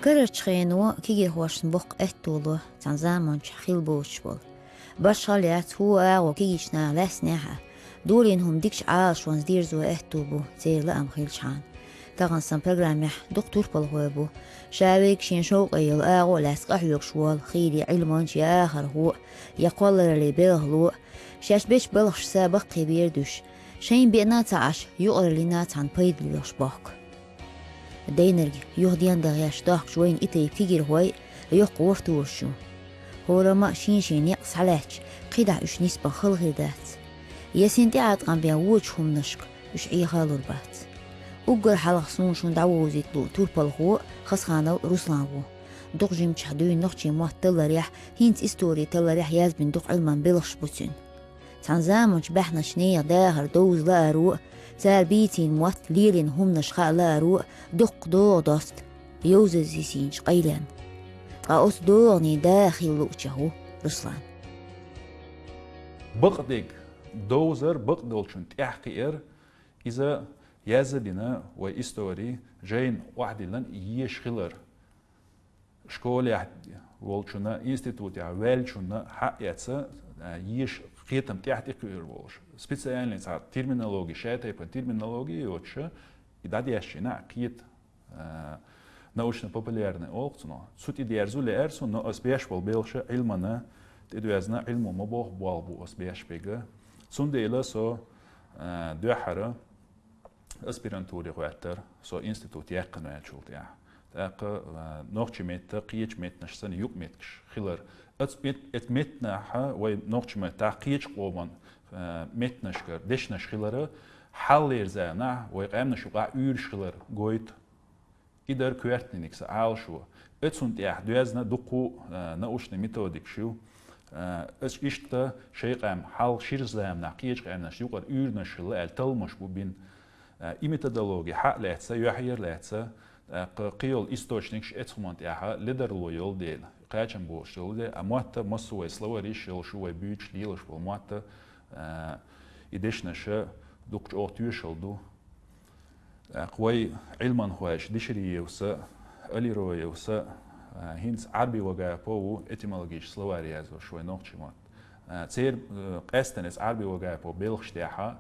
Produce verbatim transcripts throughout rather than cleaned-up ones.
Карарчу хено кегийрхошна боккха аьтту ло цхьана заманчохь хилла боцуш болу. Башхалла яц хӀума агӀо кегийчу наха лаьцнехь а, долийна хӀума дикачу Ӏалашонца дерзо аьтту бу церан лаам хилчхьана. Тахана сан программехь дукха турпалхой бу. Ша верг шен шовкъе йолу агӀо а лаьцна къахьоьгуш волу хийла я Ӏилманча, я ахархо, я кхоллараллин белхало, шаьш бечу балхашца баккхий бер дуьсуш, шайна беана а ца Ӏаш, юкъараллина цхьаьна пайда лоьхуш бохку. Дайнарг юха дендан гӀерташ дохкучу вайна и тайпа кегийрхой йоккха гӀортош ю. ХӀораммо а шен-шен некъ схьалаьцча, кхидӀа уьш нисбан хала хир дац. Я син тӀеӀаткъам бен вочу хӀуманашка уьш Ӏеха а лур бац. Уггар хьалха суна шуна дӀавовзийта луу турпалхо Хасханов Руслан ву. Дукха жимчохь дуьйна нохчийн мотт талларехь, хӀинца истори талларехь язбина дукха Ӏилман белхаш бу цуьнан. Цхьана заманчу баьхначу нехан дахар довза лааро а, цара бийцина мотт, лелийна хӀуманаш хаа лааро а дуккха догӀа доста йовзаза йисинчу къайленна. Ткъа оцу догӀанийн да хила луучех ву Руслан. Бакъдерг довзар, бакъдолчунна тӀаьхьакхиар, иза яза а дина вай истори, жайна охьадиллина езаш хилар. Школехь волчунна, институтехь ваьллачунна хьа а эцна, а, езаш кхетам тӀаьхьа тӀекхуьур волуш. Специальный цхьа терминология, шатайпана терминология йоцуша, и дӀадешча, нах кхета, а, научно-популярный олу цунах. Цу тӀе дерзо лаьара суна, но ас беш болу белхаша Ӏилмана тӀедоьзна, Ӏилмо ма боху болх бу ас беш берг. Цундела со, а, дуьххьара аспирантуре гӀоьттара, со институт яьккхина ваьллачул тӀаьхьа. ТӀаккха, а, нохчийн меттан, кхечу меттанаш санна юкъаметтигаш хилар. Оцу мет-, оцу меттанахьа вай нохчийн меттахь кхечу къоман, а, меттанашкара дешнаш хилара, хьалхалера заманахь вай къаьмнаш юкъахь уьйраш хилар гойту. И дара коьртаниг сан Ӏалашо. Оцунна тӀехь доьзна дуккха а, а, научный методикаш ю. А, аш иштта шайн къам хьалха шира заманахь кхечу къаьмнашна юкъара уьйранаш хилла аьлла талламаш бу бина. А, и методологи хьа а лаьцна, юьхьера лаьцна, тӀаккха кхин йолу источникаш оцу хӀуманна тӀехь ледарло йолу дела, кхачам болуш йолу дела, а мотт а массо а вай словариш йолуш ю, вай буьйцуш лелаш болу мотт а, а, и дешнаш а дукха чӀогӀа тоьшалла ду. ТӀаккха вай Ӏилманхойша Дешириевс а, Алироевс а, а, хӀинца Ӏарби Вагапов ву этимологический словарь яздеш вай нохчийн мотт. А, церан, а, къаьстина иза Ӏарби Вагапов белхаш тӀехь,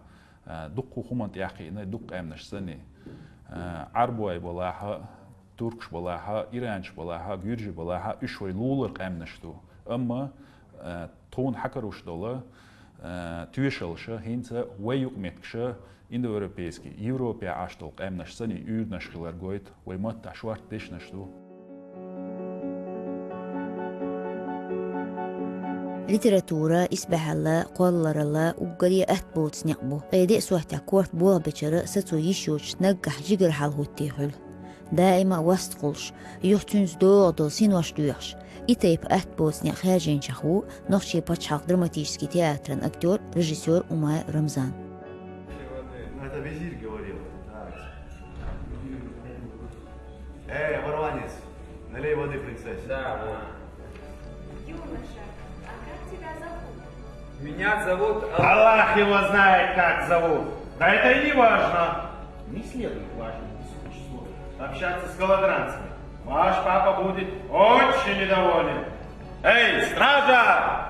а, дуккха хӀуманна тӀехь кхиъна, дуккха къаьмнаш санна. А, Ӏарбой балахь а, туркаш балахь а, иранцаш балахь а, гуьржий балахь а, уьш вай лулара къаьмнаш ду. Амма, а, тхуна хьакаруш долу, а, тоьшаллаш а, хӀинца вай юкъаметтигаш а, индоевропейский, Европехь Ӏаш долу къаьмнаш санна уьйранаш хилар гойту, вай маттахь шортта дешнаш ду. Литература, исбаьхьалла, кхолларалла уггаре атта боцу некъ бу. Ткъе деа сохьтехь корта болх бечара сацо йиш йоцуш наггахь жигара хьал хӀуттий хуьлу. Даима а васт кхуллуш, юха цуьнца догӀу долу синош доьхуш, и тайпа атта боцу некъ хаьржинчех ву нохчийн пачхьалкхан драматический театран актёр, режиссёр Умай Рамзан. Ну, это визирь говорил. Так. Эй, оборванец, налей воды принцессе. Да, вот. Юноша, а как тебя зовут? Меня зовут Ал- Аллах его знает, как зовут. Да это и не важно. Не следует к вашему высочеству общаться с голодранцами. Ваш папа будет очень недоволен. Эй, стража!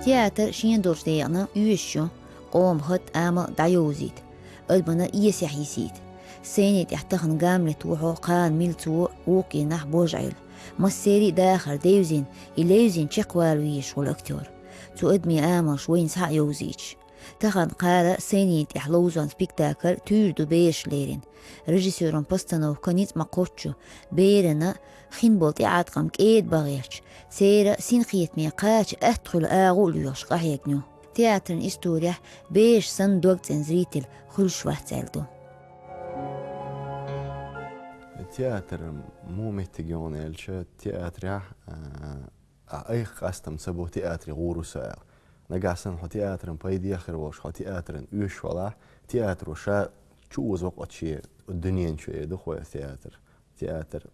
Театр шен долчу декъана оьшуш ю, къоман хатт, амал дӀайовзийта, адамана эсехь йисийта. Сценин тӀехь тахана Гамлет ву хьо, кхана мила цо вукху дийнахь божа Ӏилла. Массеран а дахар девзина, и левзина чекхвала везаш волу актёр. Цу адамийн амалш вайна схьа а йовзуьйтуш. Тахана кхара сценин тӀехь ловзон спектакль туьйра ду бераш лерина. Режиссёран постановка ницкъ ма кхоччу, берана хин болу тӀеӀаткъам кӀеда бан гӀерташ, церан синкхетаме кхача атта хуьлу агӀо а лоьхуш къахьегна ю. Театран исторехь бераш санна дог цӀена зритель хуьлуш вац аьлла ду. Театр муха меттиг ю аьлча, театрехь, а, а, айхьа къастам ца бо театре гӀур ву со аьлла. Нагахь санна хьо театран пайде а хир волуш, хьо театран оьшуш валахь, театро ша чу оза воккхачу дуьнен чу эр ду хьо театр. Театр.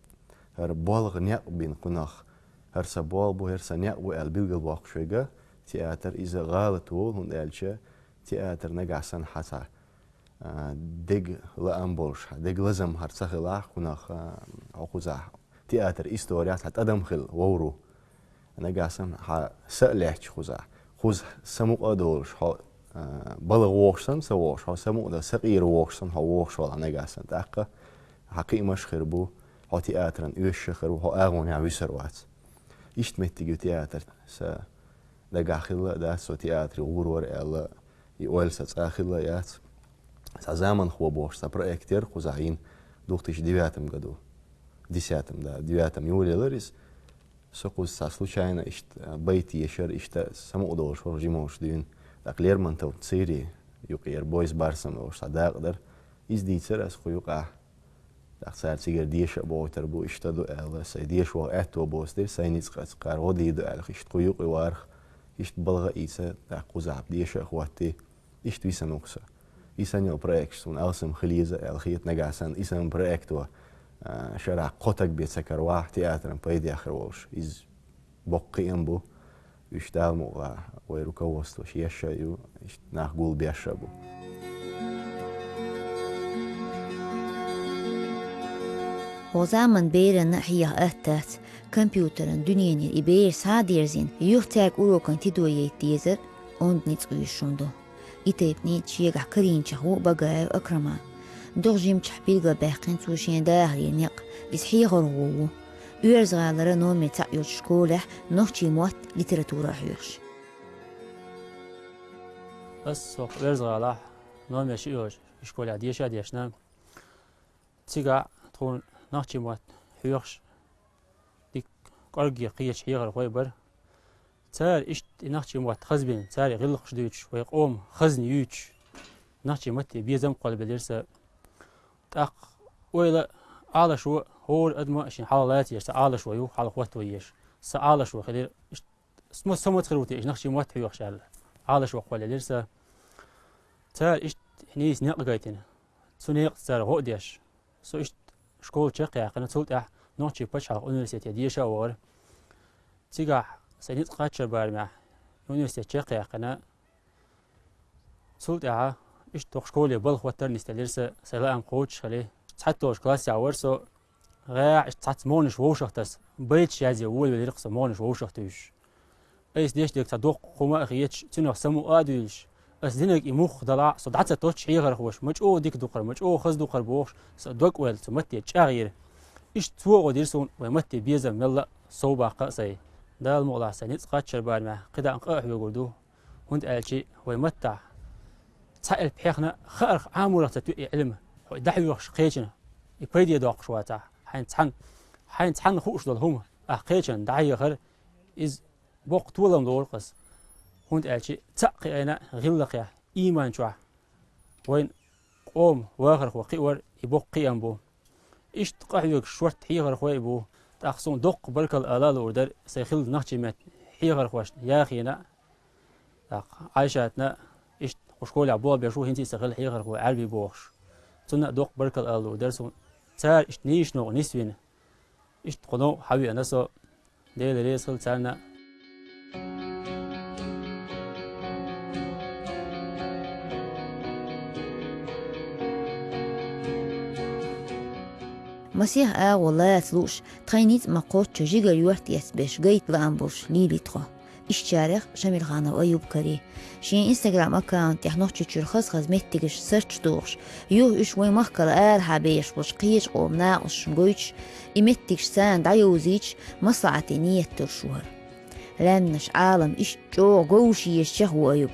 ХӀара болх некъ бина кхунах, хӀара сан болх бу, хӀара сан некъ бу аьлла билгалбоккхуш верг, театр иза гӀалат волу, хӀунда аьлча театр нагахь санна хьан цхьа а, дег лаам болуш, дег лазам хӀара ца хилахь, кхунах, а, хьо кхузахь театр историяхь цхьа тӀадам хила вовр ву. Нагахь санна хьан са а лаьтташ кхузахь, кхуза самукъа а долуш, хьо, а, балха вогӀуш санна ца вогӀуш, хьо самукъа дан сакъера вогӀуш санна, хьо вогӀуш валахь нагахь санна, тӀаккха хьан кхиамаш а хир бу, хьо театран оьшуш а хир ву, хьо агӀонехь вуьсур вац. Иштта меттиг ю театр. Сан дагахь хилла а дац со театре гӀур вара аьлла, и ойла сан цкъа а хилла а яц. Цхьа «Заманхо» бохуш цхьа проект яра кхузахь йина две тысячи девятом году. Десятом, да, девятом июле лара иза. Со кхуза цхьа случайно иштта байт ешара, иштта самукъа долуш вара жималш дуьйна. ТӀаккха Лермонтов Цири юкъера «Бой с барсом» олуш цхьа дакъа дара. Иза дийцара аса кху юкъахь. ТӀаккха цара цигара деша а бохуьйтур бу, иштта ду аьлла, сайн деша ваха аьтто боцу дира, сайн ницкъаца кхара гӀо дийр ду аьлла, иштта кху юкъа варх, иштта балха а ийца, тӀаккха кхузахь деша а хӀоттий, иштта висанмукх со. И санна йолу проекташ суна алсам хила еза аьлла хета нагахь санна, и санна проекто, а, шарахь кхо таг бен ца каравахь, театран пайдехь хир волуш. Иза боккха кхиам бу. Уьш Дала мукъалахь вай руководствош еш а ю, иштта нах гулбеш а бу. Хьо заман беранна а хьеха аттац, компьютеран дуьненера и бер схьа а дерзийна, юха цаьрга урокан тидо яйта дезар онда ницкъ вуьйш хӀума ду. И тайпа ницкъ шегахь карийначех ву Багаев Акрама. ДогӀа жимчохь билгалбаьккхина цо шен дахарера некъ, иза хьехархо ву. Оьрза-ГӀалара номер цхьаъ йолчу школехь нохчийн мотт, литература а хьоьхуш. Ас со Оьрза-ГӀалахь номер шиъ йолчу школехь деша а дешна. Цигахь тхуна нохчийн мотт хьоьхуш дика кӀоргге кхечу хьехархой бара. Цара иштта и нохчийн мотт хазбина, цара и гӀиллакхаш дуьйцуш, вай къоман хазна юьйцуш, нохчийн матте безам а кхоллабелира сан. ТӀаккха ойла, Ӏалашо, хӀора адаман шен хьалха лаца езаш, сан Ӏалашо ю, хьалха хӀотто езаш. Сан Ӏалашо хилира, иштта, ма-, со маца хир ву те, иштта нохчийн мотт хьоьхуш аьлла. Ӏалашо кхоллаелира сан. Цара иштта нийса некъ гайтина. Цу некъаца цара гӀо а деш. Со иштта школа чекхъяьккхина, цул тӀаьхьа Нохчийн пачхьалкхан университете деша а вахара. Цигахь сайн ницкъ кхаччалчу барамехь университет чекхъяьккхина. Цул тӀаьхьа иштта хӀокху школе балха хӀоттар а нисделира сан, сайн лаам кхочушхиле. ЦхьайтталгӀачу классехь вара со, гӀехь иштта цхьацца могӀанаш вовшах таса, байташ язъе волавелира-кх со могӀанаш вовшах туьйсуш. Айса деш дерг цхьа доккха хӀума а хеташ, цуьнах самукъа а дуьйлуш, ас динарг и муха далахь а, со дӀа ца тоттуш хьехархоша, ма чӀогӀа дика ду-кх хӀара, ма чӀогӀа хаза ду-кх хӀара бохуш, сан дог-ойла цу матте чӀагӀйира. Иштта цо а гӀо дира суна вайн матте безам мелла а совбаккха а сайн. Дала мукъалахь, сайн ницкъ кхаччалчу барамехь кхидӀа а къа а хьоьгур ду, хӀунда аьлча вайн маттахь цхьа элп хьехна хаарх Ӏаморах ца тоьу и Ӏилма, хьо и дӀахьоьхуш кхечанна и пайде доккхуш вацахь, хьайна цхьанна, хьайна цхьанна хууш долу хӀума ахь кхечанна дӀахьехар, иза боккха толам лору-кх ас, хӀунда аьлча цхьаъ кхиийна гӀиллакхехь, ийман чохь вайн къоман вахархо кхиор и боккха кхиам бу. Иштта къахьоьгуш шортта хьехархой а бу. ТӀаккха суна доккха баркалла ала а луур дара сайн хилла нохчийн меттан хьехархошна, Яхина а, тӀаккха Ӏайшатна а, иштта кху школехь болх беш ву, хӀинца а сан хилла хьехархо Ӏаьрби бохуш. Цунна а доккха баркалла ала а луур дара суна. Цара иштта нийсачу новкъа нисвина. Иштта кху новкъа хьавеана со. Дела реза хила царна а. Масех агӀо лаца лууш, тхайн ницкъ ма-кхоччу жигара йорта эцбеш гайта лаам болуш лийли тхо. Ишттачарех Шамилханов Аюб карий. Шен Instagram аккаунт тӀехь Нохчийчуьра хаза-хаза меттигаш сарч дохуш, юха уьш вайн махкал арахьа бехаш болчу кхечу къоман накъосташна гойтуш, и меттигаш царна дӀайовзуьйтуш, маслаӀате ниет долуш ву хӀара. Лаьмнаш, Ӏалам иштта чӀогӀа говш езачех ву Аюб.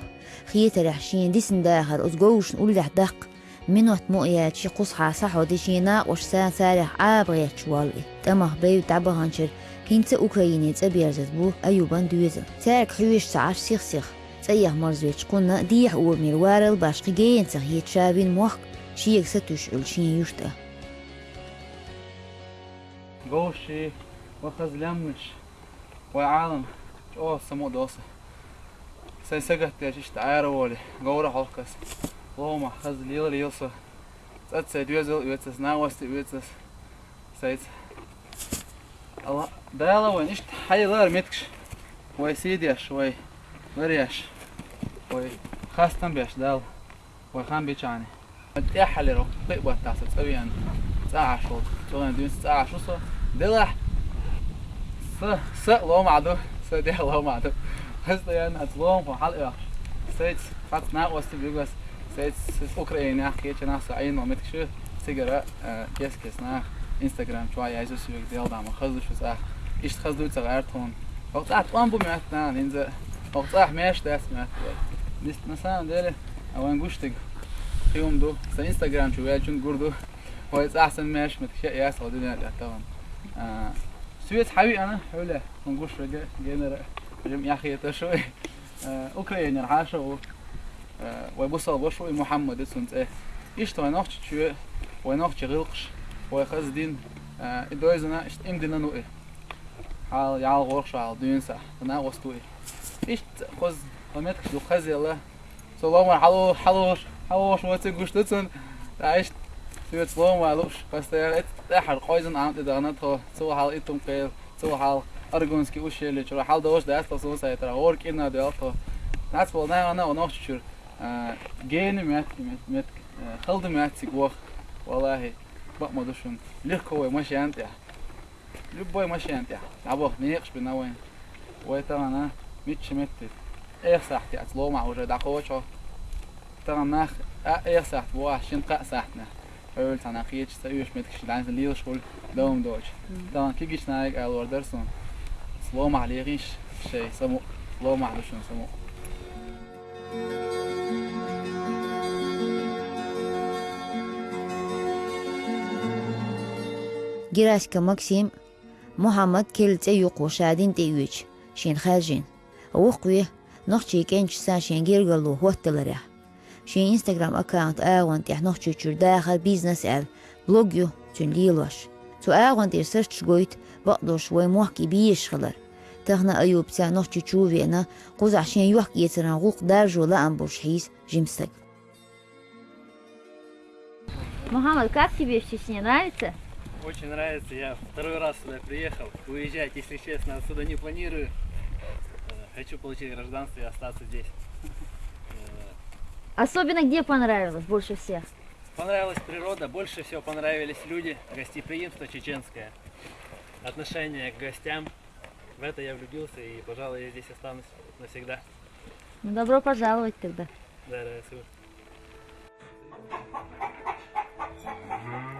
Хетарехь, шена дисина дахар оцу говшашна уллехь даккха, минот мукъаяьлча кхузахьа схьахьоди шен накъосташца царех Ӏаба гӀерташ воллу и. ТӀамах бевдда дӀабаханчара хӀинца а Украине цӀа берзаза бу Аюбан доьзал. Цаьрга хьоьжуш ца Ӏаш сих-сиха, цӀа эха марзоьлча кхунна дехьа урамера варал баш кхин гена ца хета ша вина мохк, шега сатуьйсуш Ӏуьллу шен юьрта. Говш, ва хаза лаьмнаш, вай Ӏалам, чӀогӀа самукъадо со. Сайн сагатдеш иштта Ӏара а волий, говра а хьокху ас. Ломахь хаза леларе йо со. ЦӀа сайн доьзал а оьцу ас, накъостий а оьцу ас сайца. Алла, Дала вайна иштта хьайла лара меттигаш, вай сий деш, вай ларъеш, вай хастам беш Дала, вай хан бичахьана. ТӀеххьалера кхин а баттахь со цӀа веана, цӀа Ӏаш волчу, цӀа веана дуьйна со цӀа Ӏаш ву со. Делахь, са, са ломахь ду, са дехьа ломахь ду. Постоянно оцу ломахо хьалаоьхуш. Сайца цхьацца накъостий буьгу ас, сайца Украинехь кхечанахь со Ӏийна меттигаш ю, цигара, а, кес-кес нах Instagram чохь яздо соьга, Дела дама, хаза ду шу цӀахь. Иштта хаза дуй ца гӀерта хьуна. ХӀокху цӀахь тӀом бу моьтту нахана, хӀинца хӀокху цӀахь маьрша дац моьтту. На самом деле, а вайн гуш дерг кхин хӀума ду. Сан Instagram чу ваьллачунна гур ду. Вай цӀахь санна маьрша меттигаш яц хьо дуьнен тӀехь тахана. А, соьца хьан виъана, хьуьлла, хӀун гуш верг генара, жимма яхъеташ ву. А, Украинера хьаша ву. А, вай бусалба ваша ву и Мухьаммад, и цуьнан цӀе. Иштта вай Нохчийчоь, вай нохчийн гӀиллакхаш, вай хаза дин, а, и дойзина, иштта иман дина ву и. Хьал, ял гӀорш ву хьал дуьйна сахь, сан накъост ву и. Иштта кхуза, хӀокху меттигаш ду хазъелла. Со ломара хьало-, хьалош, хьалош ваций гуш ду цунна. ТӀаккха иштта соьца лома лууш, постоянно эццахь тӀаьххьара къойзина Ӏам тӀе дахана тхо, цул хьалха Итум-Кхел, цул хьалха Аргунский ущелье чуьра хьаладогӀуш дац тхо суна сайтарахь, гӀора кӀирнах доьлла тхо. Нацволу нахана а Нохчийчуьра, а, гена моьтту, мет-, меттиг, а, хала ду моьтту цига ваха. Валлахи, бакъ ма ду шуна. Легко вай машен тӀехь. Любой машен тӀехь дӀабаха некъаш бина вайн. Вай тахана мичча метте, эха сахьтехь оцу ломахь уже дӀакхочу хьо. Тахана нах а эха сахьт бу ахь шина-кхаа сахьтехь. Эвла цхьана кхечу ца оьшу меттигаш дӀа лелаш хуьлу, дом доцуш. Тахана кегийчу нахе ала лур дара суна. Оцу ломахь лехийша шайн самукъа, ломахь ду шуна самукъа. Гераськов Максим, Мухьаммад Келла цӀе ю кху ша дина тӀеоьцуш, шена хаьржина. Вукху ве, нохчийн кӀенташа шен гергарло хӀотталарехь. Шен Instagram аккаунт агӀонна тӀехь Нохчийчуьра дахар, бизнес аьлла, блог ю цуьнан лелош. Цу агӀонна тӀера сурташ гойту, бакъдолуш вайн мохк и безаш хилар. Тахана Аюбца Нохчийчу а веана, кхузахь шен йохк-эцаран гӀуллакх даржо лаам болуш хьийза жима стаг. Мухаммад, как тебе в Чечне? Нравится? Очень нравится. Я второй раз сюда приехал. Уезжать, если честно, отсюда не планирую. Э, хочу получить гражданство и остаться здесь. Э, Особенно где понравилось больше всех? Понравилась природа, больше всего понравились люди, гостеприимство чеченское, отношение к гостям. В это я влюбился и, пожалуй, я здесь останусь навсегда. Ну, добро пожаловать тогда. Да, да, спасибо.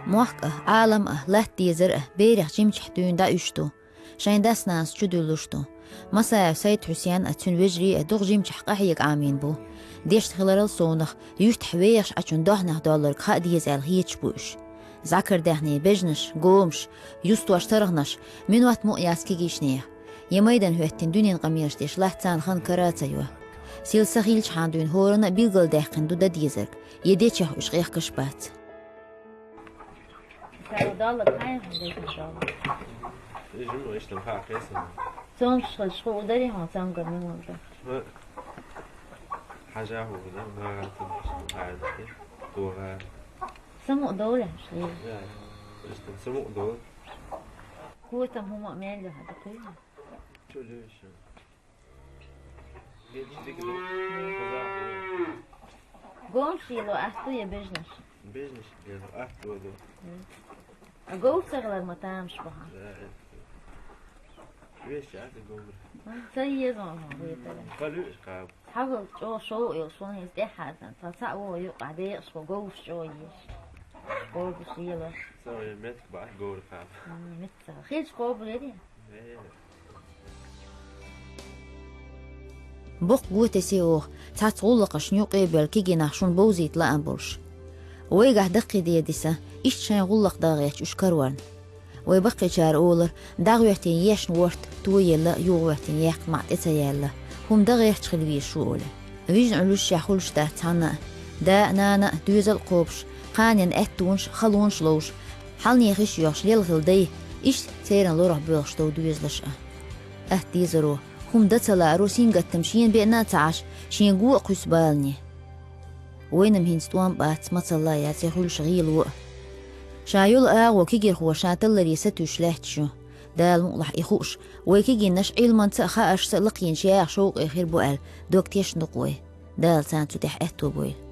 Мохк а, Ӏалам а, латта дезар а берех жимчохь дуьйна дӀауьш ду. Шайн дас-нанас чудуьллуш ду. Масаев Сайд-Хьусен а, цуьнан вежарий а дукха жимчохь къахьега Ӏамийна бу. Дешна хиларал совнах, юьртахь вехаш Ӏачун дохнех долларг хаа деза аьлла хеташ бу уьш. ЗӀакар даьхне бежнаш, гомаш, юстош тарханаш, минот мукъаяц кегийчу нехан. Я майдан хӀоьттина дуьненан къамелаш деш латта царна хан кара а ца йо. Сел са хилчахьана дуьйна хӀоранна а билгалдаьккхина ду дан дезарг, я дечех уьш къехкаш бац. Цара доллар хьайна хьан дайта доллар? Жима иштта хаа кхайсина. Цомгаш хилча хуу дарий хьуна цамгар муьлха ду? Хьажа хӀума дан, багӀа тумаш, багӀа дати, догӀа. Самукъа довлехьаш лела? Я, иштта самукъа довла. Котам хӀума а мел ю хьан дакхийла? Чу луьйша. Гечдиг ду. Хаза хӀума. Гомаш лело атта ду я бежнаш? Бежнаш лело атта ду. А говр ца хилар ма тамаш бу хьан? Да, э. Вешча атта говр. Ца еза хьуна хетара. Халуьш кхаба. Хьагал чӀогӀа шов йолуш ван иза тӀаьххьардан. Тхан цхьаъ вогӀу юкъахь декъашхо говраш чӀогӀа езаш. Говраш лело. Ца вай меттиг бахьа говр кхаба. М, меттиг ца. Хилча говр яри? Э. Боккха го тесе оха, цхьацца гӀуллакхашна юкъе а бевлла кегий нах шуна бовзийта лаам болуш. Вайгахь даккхийдера диса, иштта шайн гӀуллакх дан гӀерташ уьш карорна. Вай баккхийчара олар, дӀагӀоьртина ешна ворта тоелла, юхагӀоьртина яккха маӀа тӀе ца яьлла, хӀума дан гӀерташ хила везаш ву олий. Вижна Ӏуьллушшехь хуьлуш дац цхьанна а. Да а, нана а доьзал а кхобуш, кханенна аьттонаш а, халонаш а ловш, хьалнехаш а йоьхуш лелла хилла дай, иштта церан лорах боьлхуш дов доьзалаш а. Атта дезаро, хӀума дан ца лааро сингаттам шена беана а ца Ӏаш, шен го а кхуьссу балане. Вайна-м хӀинца тӀом бац, мацалла а яц я хуьлуш гӀело а. Ша йолу агӀо кегийрхоша талларе сатуьйсуш лаьтташ ю. Дала мукъалахь и хууш, вай кегийнаш Ӏилманца а, хааршца а лакхийначу яха шовкъе хир бу аьлла, дог тешна ду-кх вай. Дала царна цу тӀехь аьтто бойла.